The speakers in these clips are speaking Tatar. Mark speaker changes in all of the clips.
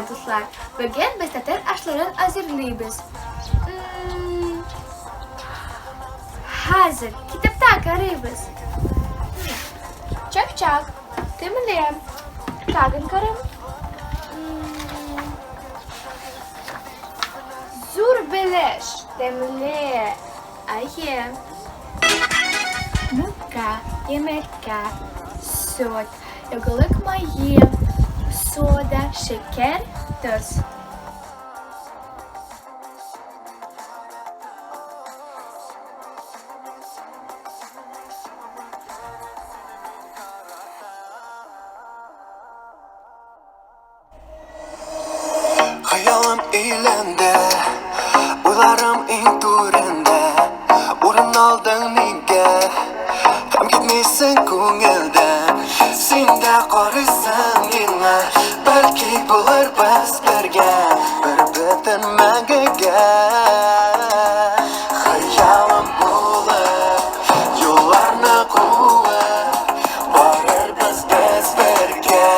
Speaker 1: Хөрмәтле дуслар, бүген без татар ашларын әзерлибез. Хәзер китапта карыйбыз. Чак-чак, тәмле. Тагын карыйм. Зур белеш, тәмле. Әйе. Мүкә, йомырка, сөт, ягулык мае, сода, шикәр, тоз.
Speaker 2: Хыялым илендә, уйларым иң түрендә. Урын алдың нигә? Һәм китмисең күңелдән. Син дә карыйсың миңа, бәлки булырбыз бергә, бер бөтен мәңгегә. Хыялым булып, юлларны куып, Барырбыз без бергә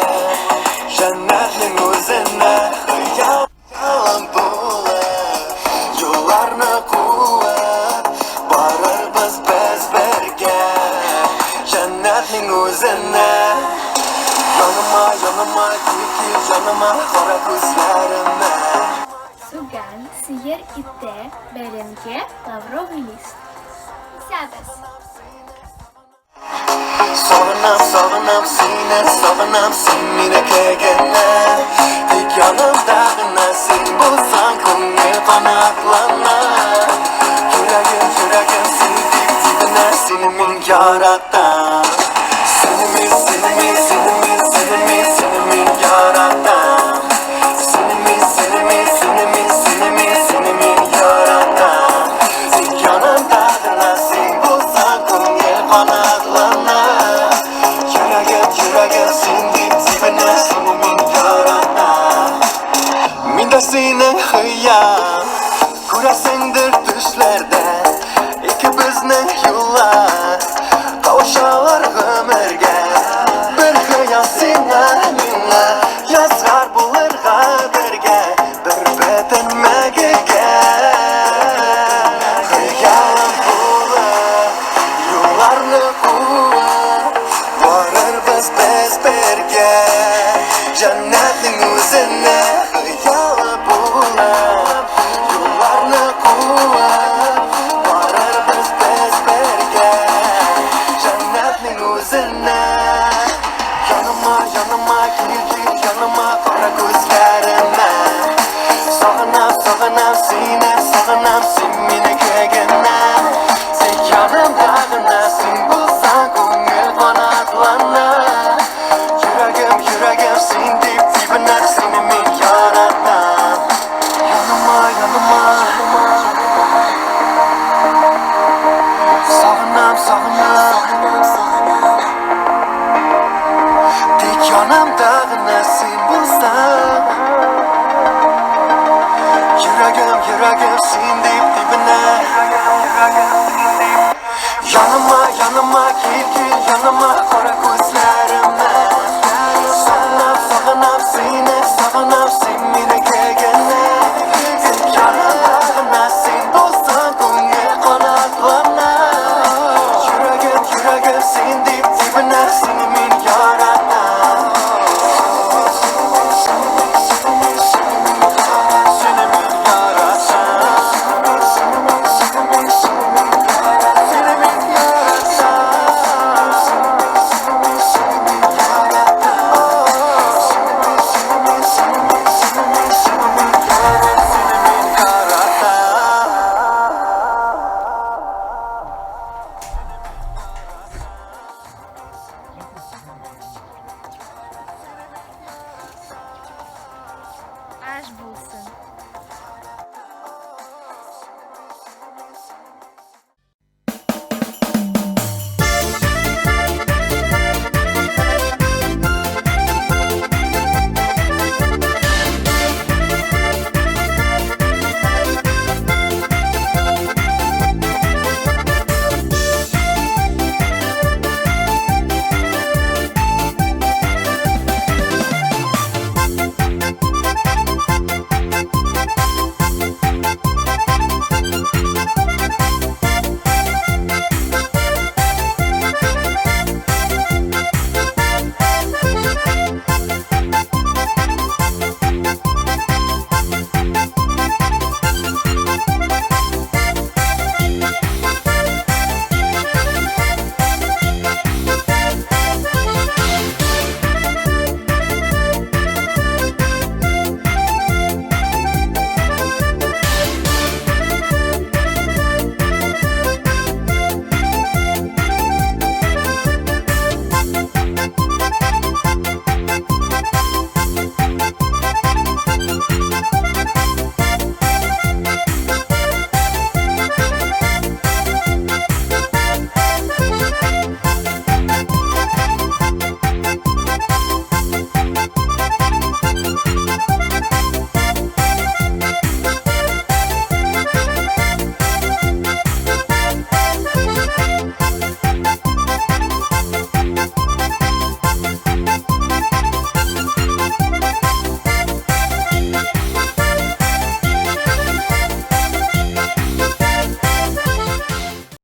Speaker 2: Җәннәтнең үзенә Хыялым булып Юлларны куып Барырбыз без бергә Җәннәтнең үзенә Яныма, яныма, кил, кил яныма Кара күзләремә.
Speaker 1: Суган, сыер ите, бәрәңге, лавровый лист. Исәбез.
Speaker 2: Сагынам, сагынам сине, сагынам син минеке генә. Тик янымда гына син булсаң, күңел канатлана. Йөрәгем, йөрәгем син дип тибенә, сине мин яратам. Сине мин, сине мин, сине мин, сине мин, сине мин яратам. Сине мин, сине мин, сине мин, сине мин, сине мин яратам. Тик янымда гына син булсаң, күңел канатлана. Йөрәгем, йөрәгем син дип тибенә, сине мин яратам. Мин дә синең хыял, күрәсеңдер төшләрдә. Икебезнең юллар кавышалар гомергә. Бер хыял сиңа, миңа, язгар булырга бергә, бер бөтен мәңгегә. Хыялым булып, юлларны куып, барырбыз без бергә, җәннәтнең үзенә. Хыялым булып, юлларны куып, барырбыз без бергә, җәннәтнең үзенә. Яныма, яныма, кил, кил, яныма, кара күзләремә. Сагынам, сагынам сине, сагынам син минеке генә. Тик янымда гына син булсаң, күңел канатлана. Йөрәгем, йөрәгем син дип тибенә, сине мин яратам. Яныма, яныма, сагынам, сагынам. Тик янымда гына син булсаң. Йөрәгем, йөрәгем син дип тибенә. Яныма, яныма, кил, кил, яныма, кара күз.